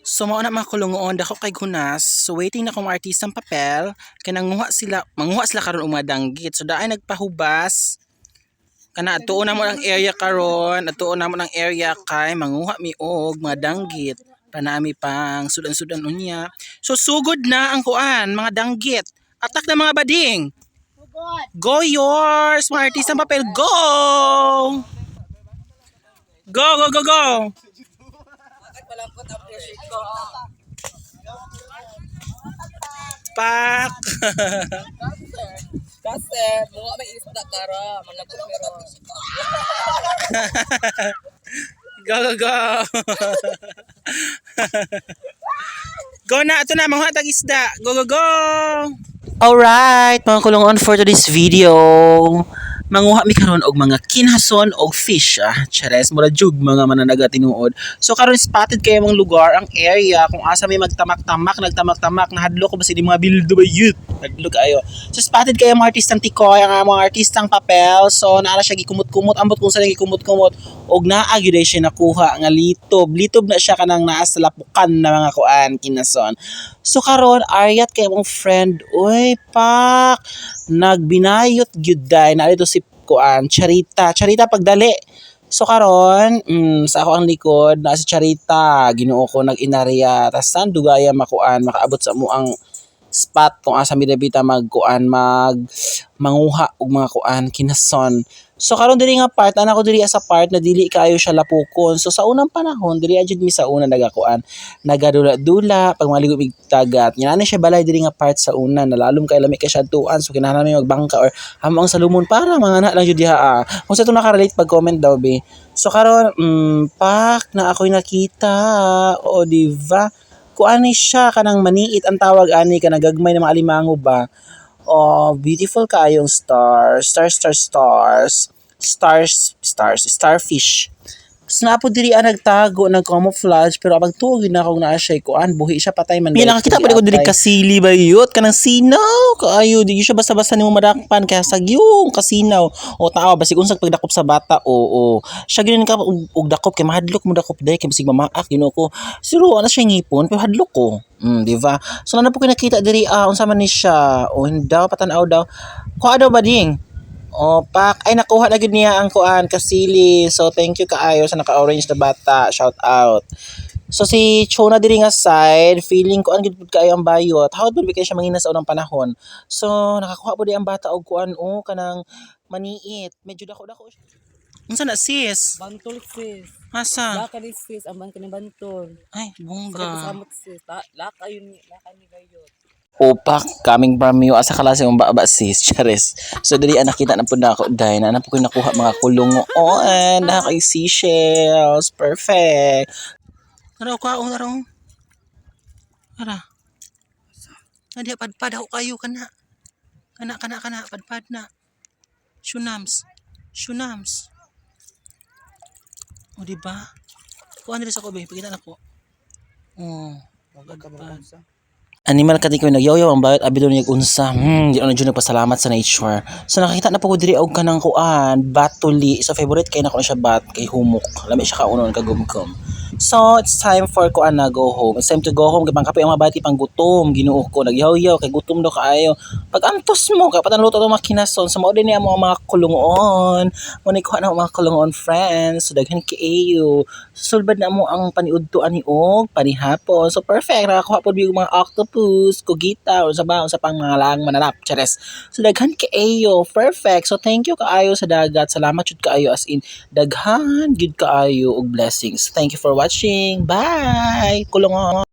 So mao na, mga kulungoon, dako kay hunas. So waiting na akong mga artistang papel kay nanguha sila, manguha sila karon og mga danggit. So daay nagpahubas. Kana atuon na mo ang area karon, atuon na mo ang area kay manguha mi og mga danggit. Panami pang sudan-sudan unya. So sugod na ang kuan, mga danggit. Atak na, mga bading. Go yours, mga artistang papel, go! Go, go, go, go! Malangkot ang pressure ko. Pak! Kasi, mukha may isda kara. Malangkot pero. Go, go, go! Go na, ito na, mga tag isda. Go, go, go! Alright, mga kulungon, for today's video. Manguha mi karon og mga kinhason og fish. Ah, chares, mura jug mga mananaga tinuod. So karon spotted kayo mga lugar, ang area kung asa may magtamak-tamak, nagtamak-tamak, nahadlok ko ba sila mga bildo ba yut? Nahadlok kayo. So spotted kayo mga artistang tikoy, ang mga artistang papel. So naara siya gikumot-kumot, ambot kung saan gikumot-kumot og naa gyud ay siya nakuha nga litob. Litob na siya kanang naa sa lapukan na mga kuan kinason. So karon aryat kay mong friend, uy pak, nagbinayot gyud day na dito si kuan Charita. Charita, pagdali. So karon, sa ako ang likod na si Charita, Ginoo ko, nag-inarya tas san dugaya makuan makaabot sa mo ang spot kung asa mi dabita magkuan mag manguha og mga kuan kinason. So karon diri nga part, ana ko diri sa part na dili kayo siya lapukon. So sa unang panahon diri jud mi sa una nagakuan, nagadula-dula pag maligo mig dagat. Nga na siya balay diri nga part sa una, nalalom kay, lami kay siya tuan, so kinahanglan mi magbangka or amo ang salumon para mga na lang jud diha ah. Kung sa ito nakarelate, pag comment daw be. So karon pak na ako'y nakita. O di ba? Kuan ni siya kanang maniit ang tawag ani, kanang gagmay na mga alimango ba. Oh, beautiful kayong stars, stars, stars, stars, stars, stars, starfish. So naa po diri ang nagtago, nag-camouflage, pero apag tuog na akong naa siya kuan, buhi siya, patay man. May nakakita pa ko diri kasili ba yut kanang sinaw kaayo, di siya basta-basta nimo madakpan kaya sagyong kasinaw o tao basig unsag pagdakop sa bata o o siya ginin ka og dakop kay mahadlok mo dakop day kay basig mamaak. Ginoo ko, siguro ana siya ngipon pero hadlok ko. Di ba? So na po kinakita diri ah, unsa man ni siya o hindi patan-aw daw. Kuha daw ba ding? O pak ay nakuha na gyud niya ang kuan kasili. So thank you kaayo sa naka-orange na bata. Shout out. So si Chona diri nga side, feeling ko ang gud pud kaayo ang bayot. How would kay siya mangina sa unang panahon. So nakakuha pud ang bata og kuan o kanang maniit. Medyo dako-dako siya. Unsa na, sis? Bantol, sis. Asa? Laka ni sis. Ang bangka ni bantol. Ay, Sakit bongga. sa samot, sis. Laka yun. Laka ni gayot. Opak, coming from you. Asa klase mong baba, sis? Charis. So, dali, ah, nakita na po na ako. Dahil na, po ko nakuha, mga kulungoon. Na kay seashells. Perfect. Tara, kaon, tara. Tara. Adi, padpad ako kayo. Kana. Kana, kana, kana. Padpad na. Shunams. Shunams. O, di ba? Kuha nila sa ko, be. Pagkita na ko. Oh. Padpad. Animal ka di ko nagyaw ang bayot abi niya unsa. Di na jud nagpasalamat sa nature. So nakakita na po ko diri og kanang kuan, batuli. So favorite kay nako na siya bat kay humok. Lami siya kaunon kagumgum. So it's time for kuan na go home. It's time to go home kay pangkapoy ang mga bati, panggutom. Ginoo ko, nagyaw-yaw kay gutom daw kaayo. Pag antos mo kay patan luto to mga kinason. So mao din niya mo ang mga kulungoon. Mo ni kuha na ang mga kulungoon, friends. So daghan kaayo. Sulbad na mo ang paniudto ani og panihapon. So perfect, nakakuha pod yung mga octopus, kugita, o sa ba sa pang mga lang mananap, chares. So daghan kaayo, perfect. So thank you kaayo sa dagat. Salamat jud kaayo, as in daghan gyud kaayo og blessings. Thank you for watching. Bye. Kulungon.